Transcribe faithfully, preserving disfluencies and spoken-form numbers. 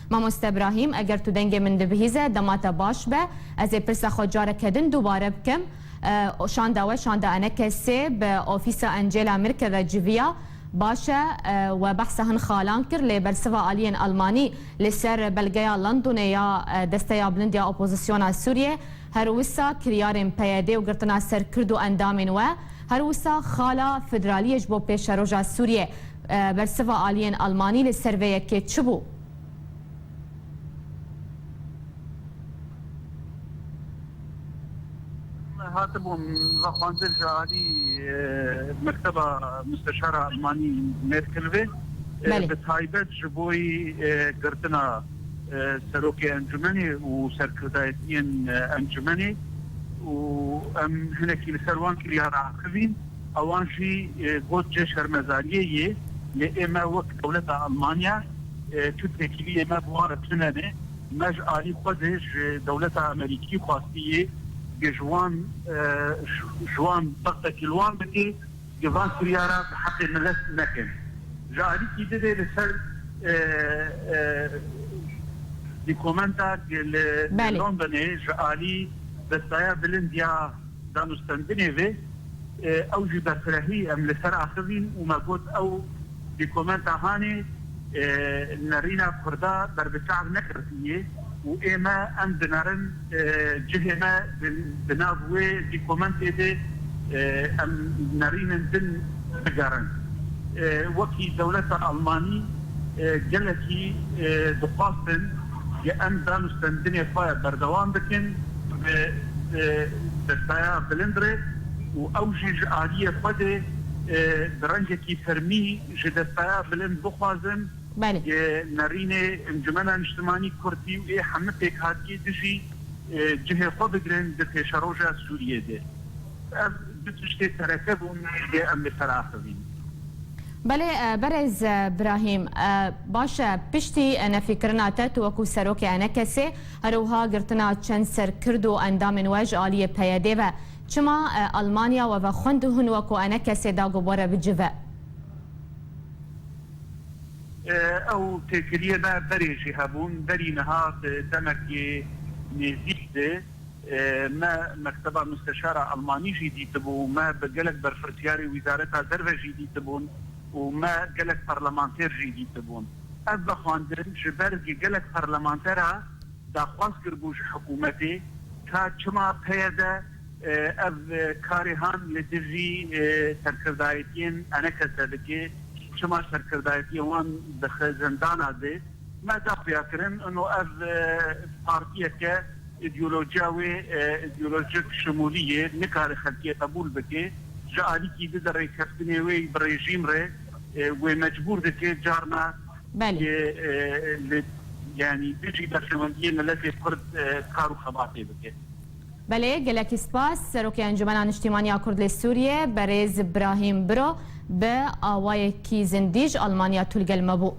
Mamoste Ibrahîm, eger tu dengê min dibihîze, dema te baş be. Ez ê pirsa xwe careke din dubare bikim. E, şanda we, şanda Enekesê bi ofîsa Angela Merkel re civiya. Baş e, e, we behsa hin xalan kir, lê bersiva aliyên Almanî li ser belgeya Londonê ya, e, Desteya Bilind ya Opozisyona Sûriyê, her wisa kiryarên P Y D û girtina ser Kurd û endamên we, her wisa xala federaliyê ji bo pêşeroja Sûriyê, e, bersiva aliyên Almanî li ser vê yekê çi bû? Hatibûn vexwendin ji alî, e, Mekteba Musteşara Almanî Merkel ve, e, Belê. Bi taybet ji boyî, e, girtina, e, serokê encûmenê û serkirdayetiyên, e, encûmenê û em hinekî li ser wan kiryara axivîn. Ewan jî, e, got cê şermezariyê yê, lê ê me wek dewleta Almanya, e, tu têkiliyê me bi wan re tune ne. Me ji alî xwe de ji dewleta Amerîkî xwestî yê, gi ji wan, e, ji, ji wan bextekî li wan bike, gi van kiryara bi heqê milet nekin. Ji alîkî didê li ser, e, e, dîkomenta gi li Belê. Londonê ji alî destaya bilind ya danûstendinê ve, e, ew jî berfirehî em li ser axivîn û me got ew dîkomenta hanê, e, nerîna Kurda berbiçav nekirtiye û ê me em dinerin, e, cihê me di, di nav wê dîkomentê de, e, em nerînin din bigerin. E, wekî dewleta Almanî, e, gelekî, e, dixwastin ku em danûstendinê xwe berdewam bikin bi, e, destaya bilind re û ew jî ji aliyê xwe de, e, bi rengekî fermî ji destaya bilind bixwazin Belê. Yê nerînê Encûmena Niştimanî Kurdî û ê hemî pêkhatiyê dijî, e, cihê xwe bigirin di pêşeroja Sûriyê de. Ev du tiştê sereke bûn yê em li ser axivîn. Belê, e, berêz, e, Birahîm, e, baş e, piştî, e, nefîkirina te, tu wekû serokê Enekesê, her wiha girtina çend ser Kurd û endamên we ji aliyê P Y D ve, çima, e, Almanya we vexwend û hûn wekû Enekesê da ku bi we re bicive? E, ew têkiliyê me berê jî hebûn. Berî niha di demekê nêzîk de, e, me Mekteba Musteşara Almanî jî dîtibû, me bi gelek berpirsiyarê Wizareta Derve jî dîtibûn û me gelek parlamenter jî dîtibûn. Ev vexwendin ji ber gelek parlamentera daxwaz kiribû ji hikûmetê ka çima P Y D, e, ev, e, karê han li dijî, e, serkirdayetiyên Enekese dike, çima serkirdayetiyê wan dixe zindana de. Me da xuya kirin, ino ev, e, partiyeke îdeolojiya wê, e, îdeolojik şimûlî ye, nikare xelkê qebûl bike. Ji alîkî di de rêkeftinê wê bi rejîm re, e, wê mecbûr dike carna Belê. Yê, e, li, yanî dijî berjewendiyê miletê Kurd, e, kar û xebatê bike. Belê, gelekî spas. Serokê Encûmena Niştîmaniya Kurd li Sûriyê, berêz Birahîm Biro, bi awayekî zindî ji Almanya tu li gel me bû.